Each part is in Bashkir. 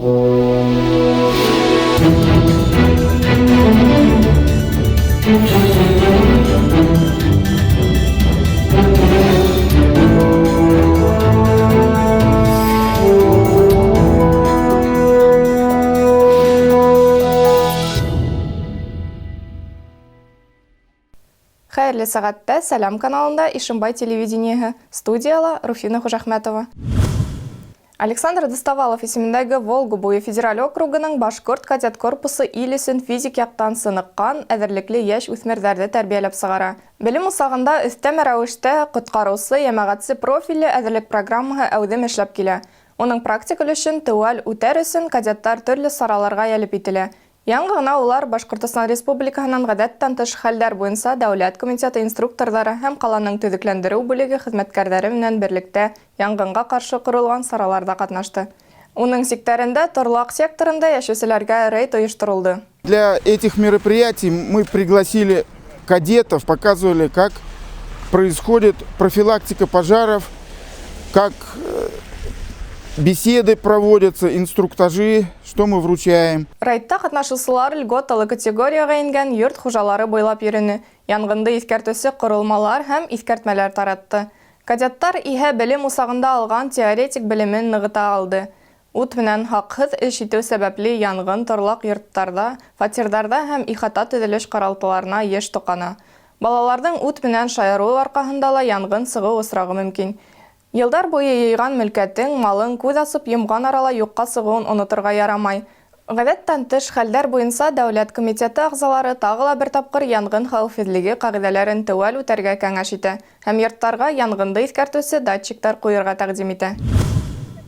Хәерле сәғәттә Сәлам каналында Ишембай телевидениеһы студияла Руфина Хужахмәтова. Александр Достовалов исемендәге Волга буе федераль округының Башкорт кадет корпусы ил өсөн физик яҡтан сыныҡҡан, әҙерлекле йәш үҫмерҙәрҙе тәрбиәләп сығара. Белем усағында өҫтәмә рәүештә ҡотҡарыусы йәмәғәтсе профилле әҙерлек программаһы әүҙем эшләп килә. Уның практик өлөшөн теүәл үтәр өсөн кадеттар төрлө сараларға йәлеп ителә. Яңы ғына улар Башҡортостан Республикаһының ғәҙәттән тыш хәлдәр буйынса дәүләт комитеты инструкторҙары һәм ҡаланың төҙөкләндереү бүлеге хеҙмәткәрҙәре менән берлектә янғынға ҡаршы ҡоролған сараларҙа ҡатнашты. Уның сиктәрендә торлаҡ секторында йәшәүселәргә рейд ойошторолдо. Для этих мероприятий мы пригласили кадетов, показывали, как происходит профилактика пожаров, как беседы проводятся, инструктажи, что мы вручаем. Рейдта ҡатнашыусылар льготалы категорияға ингән йорт хужалары буйлап йөрөнө, янғынды иҫкәртеүсе ҡоролмалар һәм иҫкәртмәләр таратты. Кадеттар иһә белем усағында алған теоретик белемен нығыта алды. Ут менән хаҡһыҙ эш итеү сәбәпле янғын торлаҡ йорттарҙа, фатирҙарҙа һәм ихата төҙөлөш ҡаралтыларына йыш тоҡана. Балаларҙың ут менән шаярыуы арҡаһында ла янғын сығыу осрағы мөмкин. Йылдар буйы йыйған мөлкәтең, малың күҙ асып йомған арала юҡҡа сығыуын оноторға ярамай. Ғәҙәттән тыш хәлдәр буйынса дәүләт комитеты ағзалары тағы ла бер тапҡыр янғын хәүефһеҙлеге ҡағиҙәләрен теүәл үтәргә кәңәш итә һәм йорттарға янғынды иҫкәртеүсе датчиктар ҡуйырға тәҡдим итә.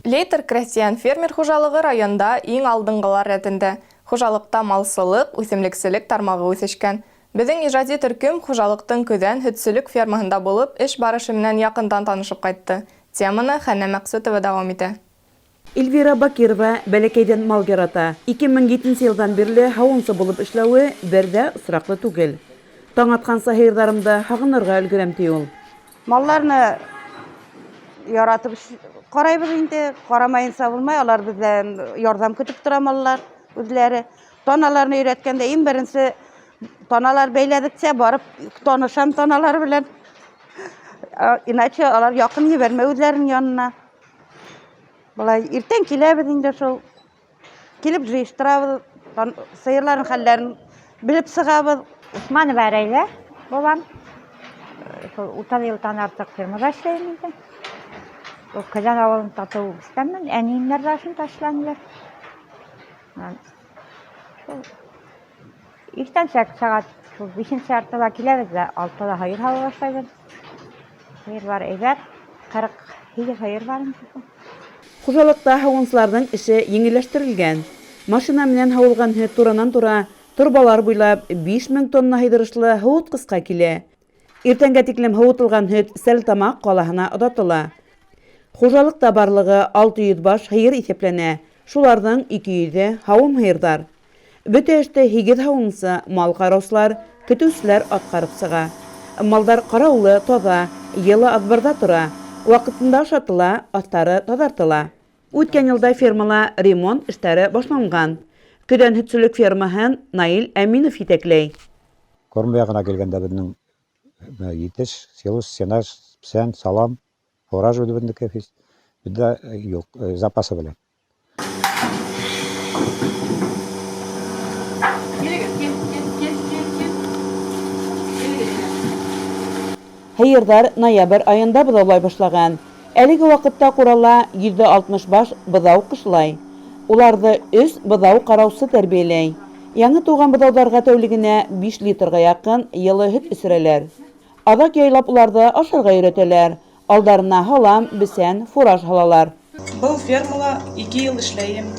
Лейтер крәҫтиән фермер хужалығы районда иң алдынғылар рәтендә. Хужалыҡта малсылыҡ, үҫемлекселек тармағы үҫешкән. Беҙҙең ижади төркөм хужалыҡтың көҙән һөтсөлөк фермаһында булып, эш барышы менән яҡындан танышып ҡайтты. Теманы Хәнә Мәҡсүтова дауам итә. Эльвира Бакирова бәләкәйҙән мал ярата. 2007 йылдан бирле һауынсы булып эшләүе бер ҙә осраҡлы түгел. Таң атҡанса һыйырҙарымды һағынырға өлгөрәм, ти ул. Малларны яратып ҡарайбыҙ инде, ҡарамайынса булмай, алар беҙҙән ярҙам көтөп тора маллар үҙләре. Таналарны өйрәткәндә иң беренсе таналар бәйләдексә барып танышам таналар белән. Иначе алар яҡын ебәрмәй үҙләренең янына. Былай иртән киләбеҙ инде шул. Килеп йыйыштырабыҙ, сыйырларҙың хәлдәрен белеп сығабыҙ. Усманова Рәйлә булам. Шул 30 йылдан артыҡ фермала эшләйем инде. Ул Көҙән ауылында тыуып үҫкәнмен, әниемдәр ҙә шунда эшләнеләр. Шул иртәнсәк сәғәт шул бишенсе яртыла киләбеҙ ҙә алтыла һыйыр һауа башлайбыҙ. Һыйырлар әйбәт, 48 һыйыр бар инде. Хужалыҡта һауынсыларҙың эше еңелләштерелгән. Машина менән һауылған һөт туранан-тура торбалар буйлап 5000 тонна һыйҙырышлы һыуытҡысҡа килә. Иртәнгә тиклем һыуытылған һөт Стәрлетамаҡ ҡалаһына оҙатыла. Хужалыҡта барлығы 600 баш һыйыр иҫәпләнә, шуларҙың 200-ө һауым һыйырҙар. Бөтә эште 8 һауынсы, мал ҡараусылар, көтөүселәр атҡарып сыға. Малдар ҡараулы, таҙа, йылы аҙбарҙа тора, ваҡытында ашатыла, аҫтары таҙартыла. Үткән йылда фермала ремонт эштәре башланған. Көҙән һөтсөлөк фермаһын Наил Әминов етәкләй. Корм яғына килгәндә беҙҙең етеш, силос, сенаж, бесән, салам, фураж үҙебеҙҙеке, беҙҙә юҡ, запасы белән. Һыйырҙар ноябрь айында быҙаулай башлаған. Әлеге ваҡытта ҡурала 160 баш быҙау ҡышлай. Уларҙы 3 быҙау ҡараусы тәрбиәләй. Яңы тыуған быҙауҙарға тәүлегенә 5 литрға яҡын йылы һөт эсерәләр. Аҙаҡ яйлап уларҙы ашарға өйрәтәләр. Алдарына һалам, бесән, фураж һалалар. Был фермала 2 йыл эшләйем.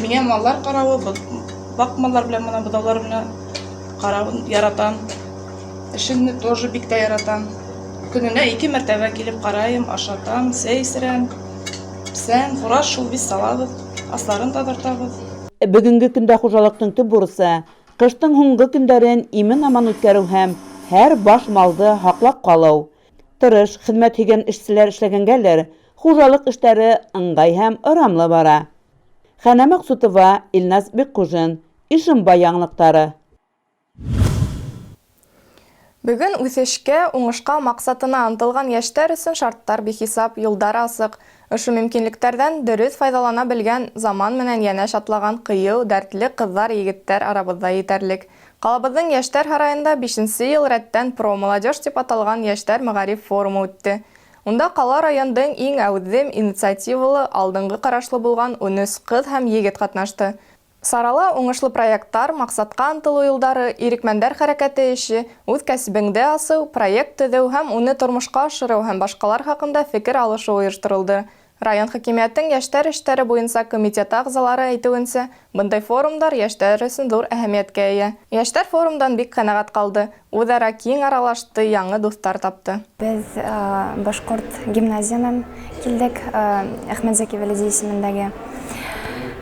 Миңә маллар ҡарауы, ваҡ маллар белән, бына быҙаулар белән ҡарауын яратам. Эшемде тоже бик тә яратам. Көнөнә 2 мәртәбә килеп ҡарайым, ашатам, сәй эсерәм. Бесән, фураж шул бит салабыҙ, асларын таҙартабыҙ. Бөгөнгө көндә хужалыҡтың төп бурысы ҡыштың һуңғы көндәрен имен-аман үткәреү һәм һәр баш малды һаҡлап ҡалыу. Тырыш, хеҙмәт һөйгән эшселәр эшләгәнгәлер, хужалыҡ эштәре ыңғай һәм ырамлы бара. Хәнә Мәҡсутова, Илназ Бикҡужин, Ишембай яңылыҡтары. Бөгөн үҫешкә, уңышҡа, маҡсатына ынтылған йәштәр өсөн шарттар бихисап, юлдар асыҡ. Ошо мөмкинлектәрҙән дөрөҫ файҙалана белгән, заман менән йәнәш атлаган ҡыйыу, дәртле ҡыҙҙар, егеттәр арабыҙҙа етәрлек. Ҡалабыҙҙың Йәштәр һарайында бишенсе йыл рәттән Про молодежь тип аталған йәштәр мәғариф форумы үтте. Унда ҡала-райондың иң әүҙем, инициативалы, алдынғы ҡарашлы булған 13 ҡыҙ һәм егет ҡатнашты. Сарала уңышлы проекттар, маҡсатҡа ынтылыу юлдары, ирекмәндәр хәрәкәте эше, үҙ кәсебеңде асыу, проект төҙөү һәм уны тормошҡа ашырыу һәм башҡалар хаҡында фекер алышыу ойошторолдо. Район хакимиәтең йәштәр эштәре буйынса комитеты ағзалары әйтеүенсә, бындай форумдар йәштәр өсөн ҙур әһәмиәткә эйә. Йәштәр форумдан бик ҡәнәғәт ҡалды, үҙ-ара киң аралашты, яңы дуҫтар тапты. Беҙ башҡорт гимназиянан килдек, Әхмәтзәки Вәлиди исемендәге.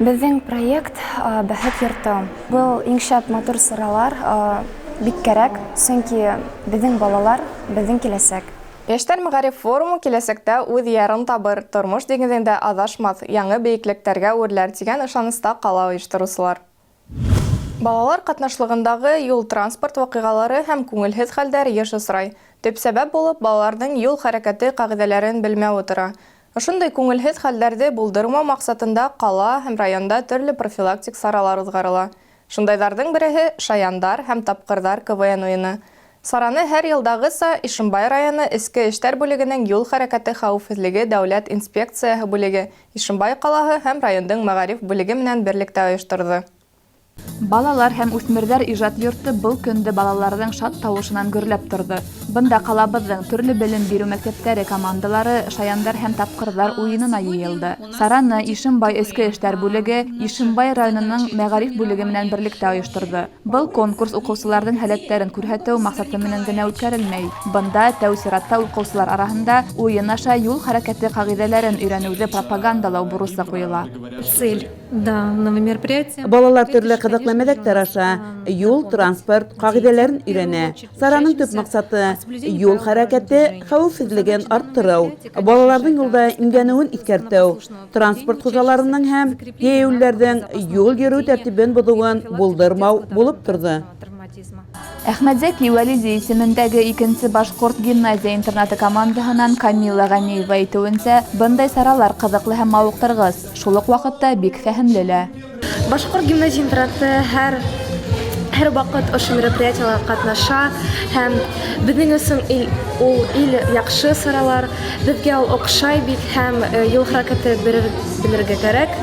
Беҙҙең проект Бәхет йорто. Был иң шәп матур саралар бик кәрәк, сөнки беҙҙең балалар, беҙҙең киләсәк. Йәштәр мәғариф форумы киләсәктә үҙ ярын табыр, тормош диңгеҙендә аҙашмаҫ, яңы бейеклектәргә үрләр тигән ышаныста ҡала ойоштороусылар. Балалар ҡатнашлығындағы юл-транспорт ваҡиғалары һәм күңелһеҙ хәлдәр йыш осрай. Төп сәбәп булып балаларҙың юл хәрәкәте ҡағиҙәләрен белмәүе тора. Ошондай күңелһеҙ хәлдәрҙе булдырмау маҡсатында ҡала һәм районда төрлө профилактик саралар уҙғарыла. Шундайҙарҙың береһе Шаяндар һәм тапҡырҙар КВН уйыны. Сараны һәр йылдағыса Ишембай районы Эске эштәр бүлегенең юл хәрәкәте хәүефһеҙлеге дәүләт инспекцияһы бүлеге Ишембай ҡалаһы һәм райондың мәғариф бүлеге менән берлектә ойошторҙо. Балалар һәм үҫмерҙәр ижад йорто был көндө балаларҙың шат тауышынан гөрләп торҙо. Бында ҡалабыҙҙың төрлө белем биреү мәктәптәре командалары Шаяндар һәм тапҡырҙар уйынына йыйылды. Сараны Ишембай эске эштәр бүлеге Ишембай районының мәғариф бүлеге менән берлектә ойошторҙо. Был конкурс уҡыусыларҙың һәләттәрен күрһәтеү маҡсаты менән генә үткәрелмәй. Бында тәү сиратта уҡыусылар араһында уйын аша юл хәрәкәте ҡағиҙәләрен өйрәнеүҙе пропагандалау бурысы ҡуйыла. Цель данного мероприятия. Балалар төрлө ҡыҙыҡлы мәҙәктәр аша юл-транспорт ҡағиҙәләрен өйрәнә. Сараның төп маҡсаты юл хәрәкәте хәүефһеҙлеген арттырыу, балаларҙың юлда имгәнеүен иҫкәртеү, транспорт хужаларының һәм йәйәүлеләрҙең юл йөрөү тәртибен боҙоуын булдырмау булып торҙо. Әхмәтзәки Вәлиди исемендәге икенсе башҡорт гимназия интернаты командаһынан Камила Ғәниева әйтеүенсә, бындай саралар ҡыҙыҡлы һәм мауыҡтырғыс, шул уҡ ваҡытта бик фәһемле лә. Башҡорт гимназия интернаты һәр һәр ваҡыт ошо мероприятияларға ҡатнаша һәм беҙҙең өсөн ул ил яҡшы саралар, беҙгә ул оҡшай бик һәм юл хәрәкәте белергә кәрәк.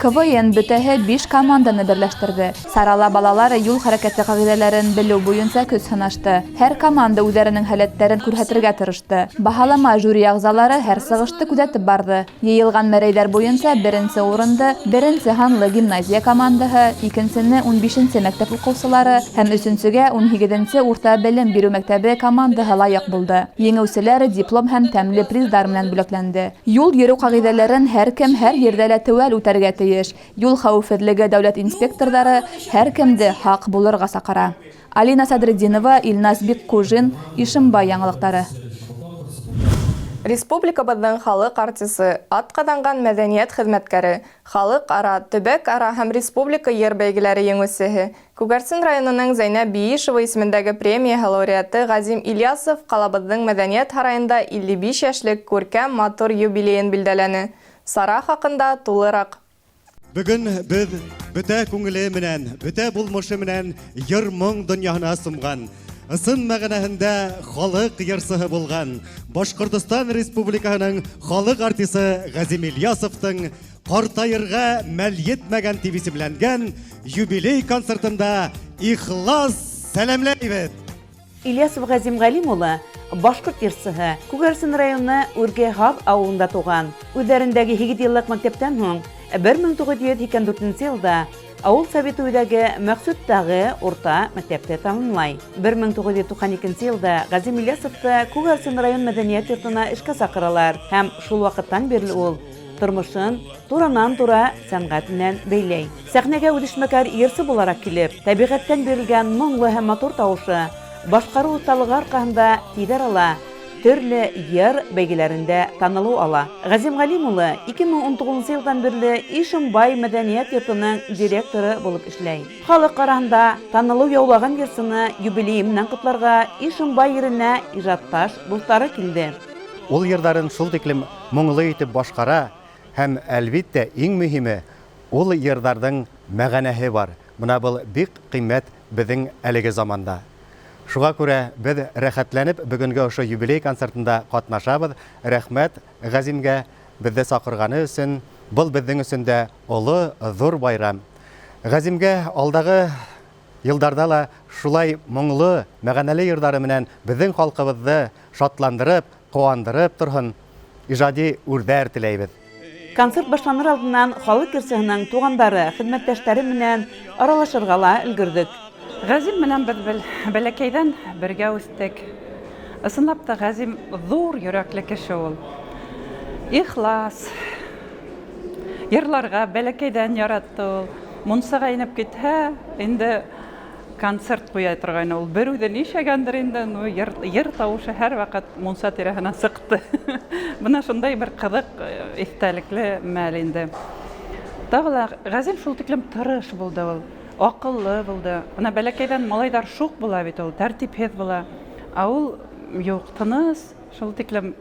КВН бөтәһе 5 команданы берләштерҙе. Сарала балалар юл хәрәкәте ҡағиҙәләрен белеү буйынса көс һынашты. Һәр команда үҙҙәренең һәләттәрен күрһәтергә тырышты. Баһалама жюри ағзалары һәр сығышты күҙәтеп барҙы. Йыйылған мәрәйҙәр буйынса беренсе урынды беренсе һанлы гимназия командаһы, икенсене 15-нсе мәктәп уҡыусылары һәм өсөнсөгә 18-нсе урта белем биреү мәктәбе командаһы лайыҡ булды. Еңеүселәр диплом һәм тәмле приздар менән бүләкләнде. Юл йөрөү ҡағиҙәләрен һәр кем һәр ерҙә лә теүәл үтәргә тейеш. Юл хәүефһеҙлеге дәүләт инспекторҙары һәр кемде һаҡ булырға саҡыра. Алина Садретдинова, Илназ Бикҡужин, Ишембай яңылыҡтары. Республикабыҙҙың халыҡ артисы, атҡаҙанған мәҙәниәт хеҙмәткәре, халыҡ-ара, төбәк-ара һәм республика йыр бәйгеләре еңеүсеһе, Күгәрсен районының Зәйнәб Биишева исемендәге премияһы лауреаты Ғәзим Ильясов ҡалабыҙҙың мәҙәниәт һарайында 55 йәшлек күркәм матур юбилейын билдәләне. Сара хаҡында тулыраҡ. Бөгөн беҙ бөтә күңеле менән, бөтә булмышы менән йыр-моң донъяһына сумған, ысын мәғәнәһендә халыҡ йырсыһы булған Башҡортостан Республикаһының халыҡ артисы Ғәзим Ильясовтың ҡартайырға мәл етмәгән тип исемләнгән юбилей концертында ихлас сәләмләйбеҙ. Ильясов Ғәзим Ғәлим улы башҡорт йырсыһы, Күгәрсен районы Үрге Һаҙ ауылында тыуған. Үҙҙәрендәге 8 йыллыҡ мәктәптән һуң 1984 йылда ауыл советы үҙәге Мәҡсүттағы урта мәктәпте тамамлай. 1992 йылда Ғәзим Ильясовты Күгәрсен район мәҙәниәт йортона эшкә саҡыралар һәм шул ваҡыттан бирле ул тормошон туранан-тура сәнғәт менән бәйләй. Сәхнәгә үҙешмәкәр йырсы булараҡ килеп, тәбиғәттән бирелгән моңло һәм матур тауышы, башҡарыу оҫталығы арҡаһында тиҙ арала төрле йыр бәйгеләрендә танылу ала. Газим Галим улы 2019 елдан бирле Ишембай мәдәният йортының директоры булып эшләй. Халык араһында танылу яулаган йырсыны юбилее менән котларга Ишембай еренә ижатташ дуслары килде. Ул йырдарын шул тиклем моңлы итеп башкара һәм, әлбиттә, иң мөһиме, ул йырдарҙың мәғәнәһе бар. Бына был бик ҡиммәт беҙҙең әлеге заманда. Шуға күрә беҙ рәхәтләнеп бөгөнгө ошо юбилей концертында ҡатнашабыҙ. Рәхмәт Ғәзимгә беҙҙе саҡырғаны өсөн. Был беҙҙең өсөн дә оло, ҙур байрам. Ғәзимгә алдағы йылдарҙа ла шулай моңло, мәғәнәле йырҙары менән беҙҙең халҡыбыҙҙы шатландырып, ҡыуандырып торһон, ижади үрҙәр теләйбеҙ. Концерт башланыр алдынан халыҡ йырсыһының туғандары, хеҙмәттәштәре менән аралашырға ла өлгөрҙөк. Ғәзим менән беҙ бәләкәйҙән бергә үҫтек. Ысынлап та Ғәзим ҙур йөрәкле кеше ул. Ихлас. Йырларға бәләкәйҙән яратты ул. Мунсаға инеп китһә, инде концерт ҡуя торғайны ул. Бер үҙе нишләгәндер инде, ну, йыр тауышы һәр ваҡыт мунса тирәһенән сыҡты. Бына шундай бер ҡыҙыҡ иҫтәлекле мәл инде. Тағы ла Ғәзим шул тиклем тырыш булды ул, аҡыллы булды. Бына бәләкәйҙән малайҙар шуҡ була бит ул, тәртипһеҙ була. Ә ул юҡ, тыныс, шул тиклем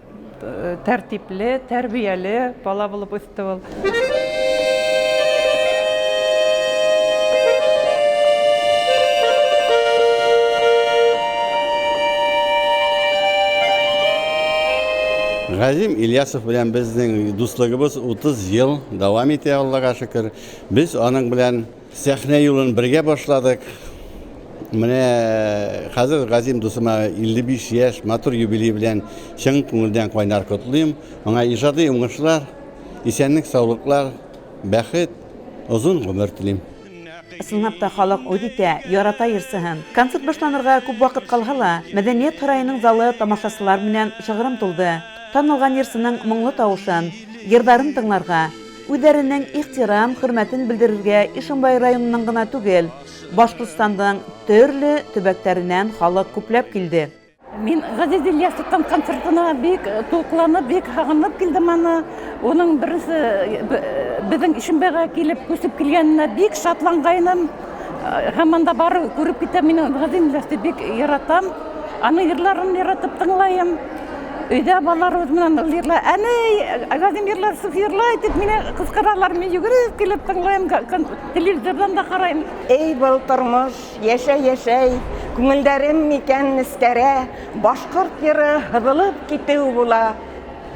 тәртипле, тәрбиәле бала булып үҫте ул. Ғәзим Ильясов белән беҙҙең дуҫлығыбыҙ 30 йыл дауам итә, Аллаға шөкөр. Беҙ аның белән сәхнә юлын бергә башланыҡ. Менә хәҙер Ғәзим дуҫыма 55 йәш матур юбилей белән чын күңелдән ҡайнар ҡотлайым. Аңа ижади уңышлар, иҫәнлек, саулыҡлар, бәхет, оҙон ғүмер теләйем. Ысынлап та халыҡ үҙ итә, ярата йырсыһын. Концерт башланырға күп ваҡыт ҡалһа ла, мәҙәниәт һарайының залы тамашасылар менән шығырым тулды. Танылған йырсының моңло тауышын, йырҙарын тыңларға, үҙҙәренең ихтирам, хөрмәтен белдерергә Ишембай районынан ғына түгел, Башҡортостандың төрлө төбәктәренән халыҡ күпләп килде. Мин Ғәзиз Ильясовтың концертына бик тулҡынланып, бик һағынып килдем аны. Уның беренсе беҙҙең Ишембайға килеп күсеп килгәненә бик шатланғайным. Һәм анда барып күреп китәм. Мин Ғәзиз Ильясовты бик яратам. Аның йырларын яратып тыңлайым. Өйҙә балалар үҙ менән ул йырлай. Әней, Ғәзим Ильясов йырлай тип мине ҡысҡыралар. Мин йүгереп килеп тыңлайым, телевизорҙан да ҡарайым. Эй, был тормош, йәшәй, йәшәй, күңелдәрем микән нескәрә, башҡорт йыры һыҙылып китеү була,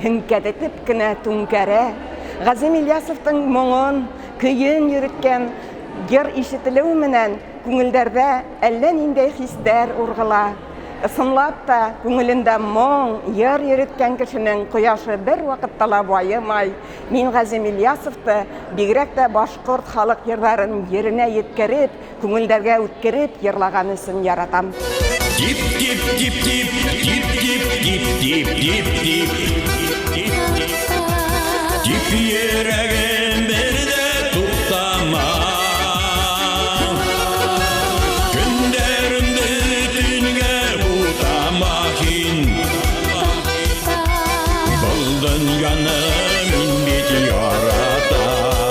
һеңкәтетеп кенә түңкәрә. Ғәзим Ильясовтың моңон, көйөн йөрөткән йыр ишетелеү менән күңелдәрҙә әллә ниндәй хистәр урғыла. Ысынлап та күңелендә моң, йыр йөрөткән кешенең ҡояшы бер ваҡытта ла байымай. Мин Ғәзим Ильясовты бигерәк тә башҡорт халыҡ йырҙарын еренә еткереп, күңелдәргә үткереп йырлаған өсөн яратам. Тип, тип, тип, тип, тип, тип, тип, тип, тип, тип, тип, тип, йөрәгем бер ҙә туҡтамай. Көндәремде төнгә бутама һин. Был донъяны мин бит яратам.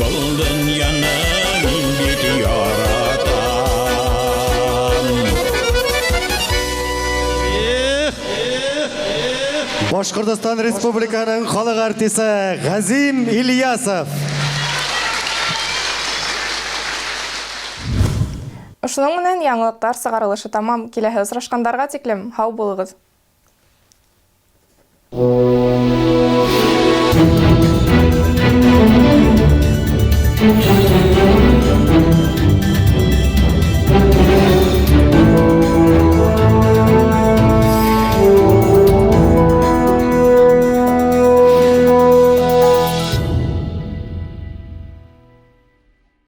Был донъяны мин бит яратам. Башҡортостан Республикаһының халыҡ артисы Ғәзим Ильясов. Ошоноң менән яңылыҡтар сығарылышы тамам. Киләһе осрашҡандарға тиклем һау булығыҙ.